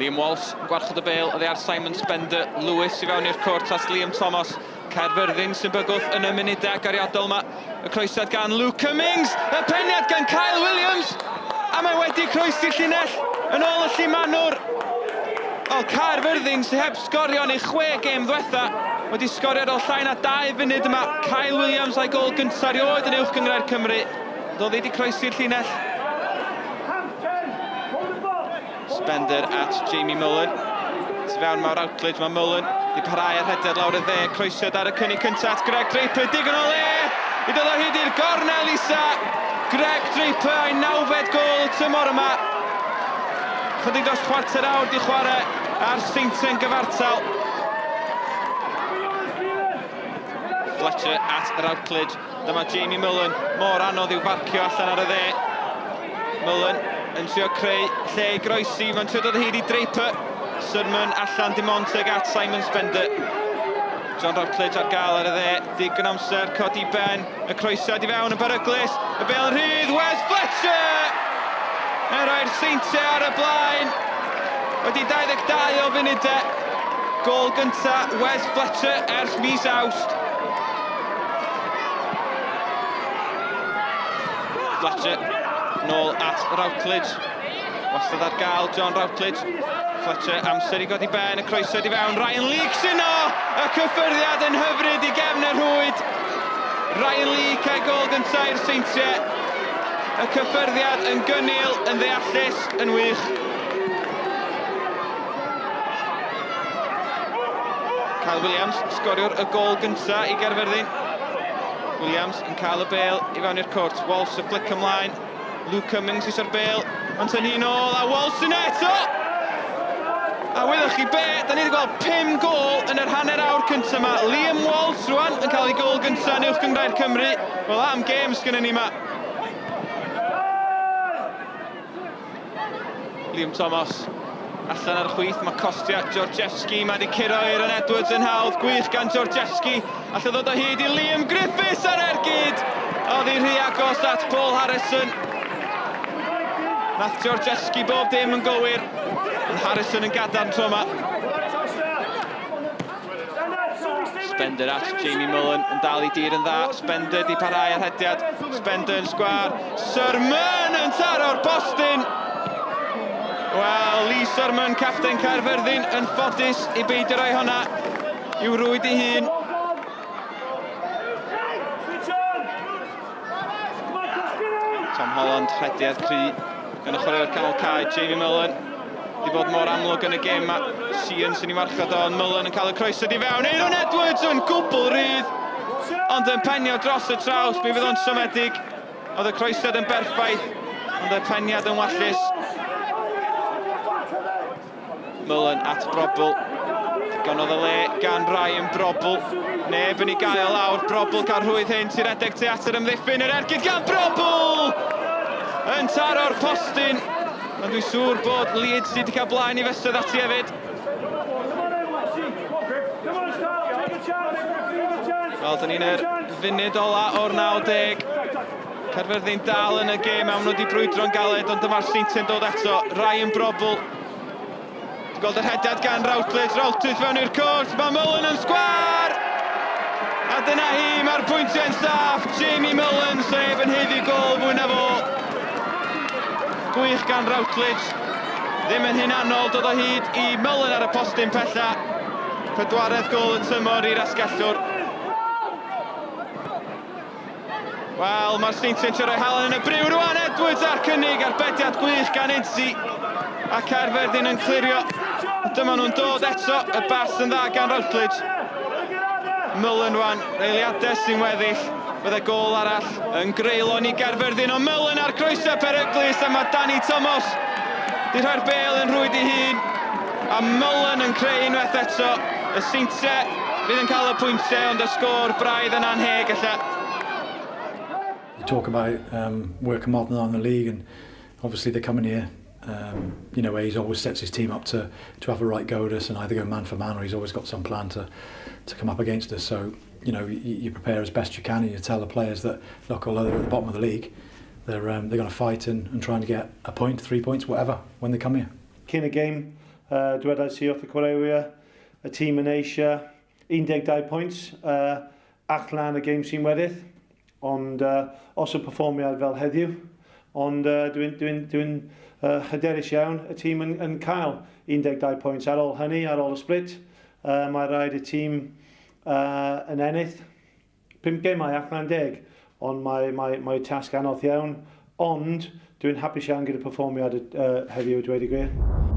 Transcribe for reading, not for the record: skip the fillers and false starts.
Liam Walsh yn gwarchod y bêl oddi ar Simon Spender. Lewis i fewn i'r cwrt at Liam Thomas. Caerfyrddin sy'n bygwth yn y munudau agoriadol yma. Y croesiad gan Luke Cummings. Y peniad gan Kyle Williams. A mae wedi croesi'r llinell yn ôl y llumanwr. Wel, Caerfyrddin sy'n heb sgorio yn ei chwe gêm ddwetha wedi sgorio ar ôl llai na 2 funud yma. Kyle Williams a'i gôl gyntaf erioed yn Uwch Gynghrair Cymru. Doedd wedi croesi'r llinell. Spender at Jamie Mullen. Tu fewn mae Routledge, mae Mullen di parhau ar rhediad lawr y dde. Croesiad ar y cynnig cyntaf at Greg Draper. Digon o le i ddod o hyd i'r gornel isa. Greg Draper a'i nawfed gôl y tymor yma. Chydig dros chwarter awr di chwarae a'r Seintiau'n gyfartal. Fletcher at Routledge. Dyma Jamie Mullen, mor anodd i'w farcio allan ar y dde. Mullen yn trio creu lle i groesi, mae'n trio dod o hyd i Draper. Surman allan dim ond tuag at Simon Spender. John Routledge ar gael ar y dde, digon amser, codi ben, y croesiad i fewn yn beryglus, y bêl yn rhydd, Wes Fletcher! Yn rhoi'r Seintiau ar y blaen, wedi 22 o funudau. Gôl gyntaf Wes Fletcher ers mis Awst. Fletcher nôl at Routledge. Wastad ar gael John Routledge. Fletcher amser i godi ben, y croesiad i fewn. Ryan Leake sy'n no! Y cyffyrddiad yn hyfryd i gefn y rhwyd. Ryan Leake a'i gôl gyntaf i'r Seintiau. Y cyffyrddiad yn gynnil, yn ddeallus, yn wych. Kyle Williams, sgoriwr y gôl gyntaf i Gaerfyrddin. Williams yn cael y bêl i fewn i'r cwrt. Walsh y flick ymlaen. Luke Cummings eisiau'r bêl. Mae'n tynnu hi'n ôl a Walsh yn eto! A wyddoch chi be, da ni wedi gweld 5 gôl yn yr hanner awr cyntaf yma. Liam Walsh rwan yn cael ei gôl gyntaf yn Uwch Gynghrair Cymru. Wel am gêm sgynnon ni yma. Liam Thomas allan ar y chwith, mae Kostya Georgievski, mae wedi curo Aaron Edwards yn hawdd, gwych gan Georgievski, allan ddod o hyd i Liam Griffiths ar ergyd, oedd hi rhy agos at Paul Harrison. Nath Georgievski bob dim yn gywir, ond Harrison yn gadarn tro yma. Spender at Jamie Mullen yn dal i dir yn dda. Spender di parhau ar hediad. Spender yn sgwar. Surman yn taro'r postyn. Wel, Lee Surman, capten Caerfyrddin, yn ffodus i beidio rhoi hwnna i'w rwyd ei hun. Tom Holland, rhediad cry gan y chwaraewr canol cae, Jamie Mullen. Di bod mor amlwg yn y gêm ma. Sheehan sy'n ei warchod o, ond Mullen yn cael y croesiad i fewn. Aaron Edwards yn gwbl rydd, ond yn penio dros y traws. Mi fydd o'n siomedig. Oedd y croesiad yn berffaith, ond y peniad yn wallus. Mullen at Brobl. Digon o le gan Ryan Brobl. Neb yn ei gael lawr. Brobl cael rhwydd hyn. Ti'n redeg tu at yr ymddiffyn. Yr ergyd gan Brobl! Yn taro'r postyn. Ond dwi'n siŵr bod Leeds wedi cael blaen i fesedd ati hefyd. Wel, dyn ni'n yr funud ola o'r 90. Caerfyrddin dal yn y gêm a maen nhw wedi brwydro'n galed, ond dyma'r Seintiau'n dod eto. Ryan Brobl. Dwi'n gweld y rhediad gan Routledge. Routledge fewn i'r cwrt. Mae Mullen yn sgwar! A dyna hi, mae'r pwyntiau'n saff. Jamie Mullen, sef yn haeddu gôl fwy na fo. Gwych gan Routledge. Ddim yn hunanol dod o hyd i Mullen ar y postyn pella. Pedwaredd gôl y tymor i'r asgellwr. Wel, mae'r Seintiau'n trio rhoi halen yn y briw rwan. Edwards a'r cynnig, arbediad gwych gan Idzi. A Caerfyrddin yn clirio. Dyma nhw'n dod eto, y bas yn dda gan Routledge. Mullen rwan, eiliadau sy'n weddill. Bydde gôl arall yn greulon i Gaerfyrddin, ond Mullen ar croesau peryglus a mae Danny Thomas di rhoi'r bêl yn rhwyd ei hun. A Mullen yn creu unwaith eto. Y Seintiau fydd yn cael y pwyntiau, ond y sgôr braidd yn anheg ella. You talk about where Carmarthen are in the league, and obviously they're coming here, you know, where he's always sets his team up to have a right go at us and either go man for man or he's always got some plan to come up against us. So, you know, you prepare as best you can and you tell the players that, look, although they're at the bottom of the league, they're going to fight and trying to get a point, 3 points, whatever, when they come here. Cyn y game, Dwedais i wrth y chwaraewyr, y tîm yn eisiau 12 pwynt allan y gêm sy'n weddill, ond os y perfformiad fel heddiw, ond dwi'n dwi dwi hyderus iawn y tîm yn cael 12 pwynt. Ar ôl hynny, ar ôl y split, mae rhaid y tîm yn ennill 5 gemau allan 10, ond mae tasg anodd iawn, ond dwi'n hapus iawn gyda perfformiad heddiw, dweud y gwir.